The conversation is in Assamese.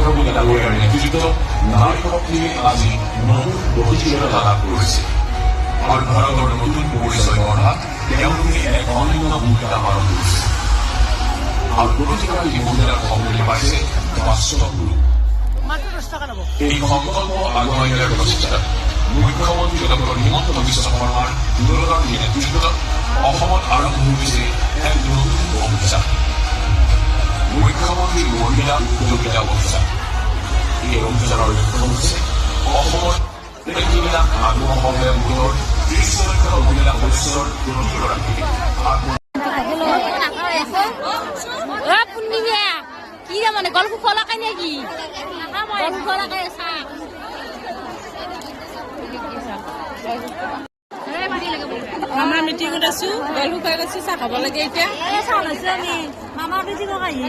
নৰেন্দ্ৰ মোদী ডাঙৰীয়াৰ নেতৃত্বত নাৰী শক্তিয়ে আজি নতুন গতিশীলতা লাভ কৰিছে আৰু ভাৰতৰ নতুন পৰিচয় গঢ়াত তেওঁলোকে এক অনন্য ভূমিকা পালন কৰিছে আৰু প্ৰতিগৰাকী মহিলাৰ সকলোৱে পাইছে বাস্তৱ ৰূপ। এই সংকল্প আগুৱাই নিয়াৰ প্ৰচেষ্টাত মুখ্যমন্ত্ৰী ডক্টৰ হিমন্ত বিশ্ব শৰ্মাৰ দূৰদৰ্শী নেতৃত্বত অসমত আৰম্ভ হৈছে এক নতুন অভিযান, মুখ্যমন্ত্ৰী মহিলা উদ্যোগিতা অভিযান। এই অভিযানৰ লক্ষ্য হৈছে অসমৰ 3 লাখ আত্মসহায়ক গোটৰ 30 লক্ষ মহিলা সদস্যৰ প্ৰতিগৰাকীক আত্ম পূৰ্ণিমা কি মানে গল্প খোলাকে নেকি? গল্প খোলাকে চাহ। মামাৰ মিটিঙত আছো, গল শুকাই আছো, চাহ খাব লাগে এতিয়া। চাহ লৈছো আমি মামাৰ মিটিঙত আহি।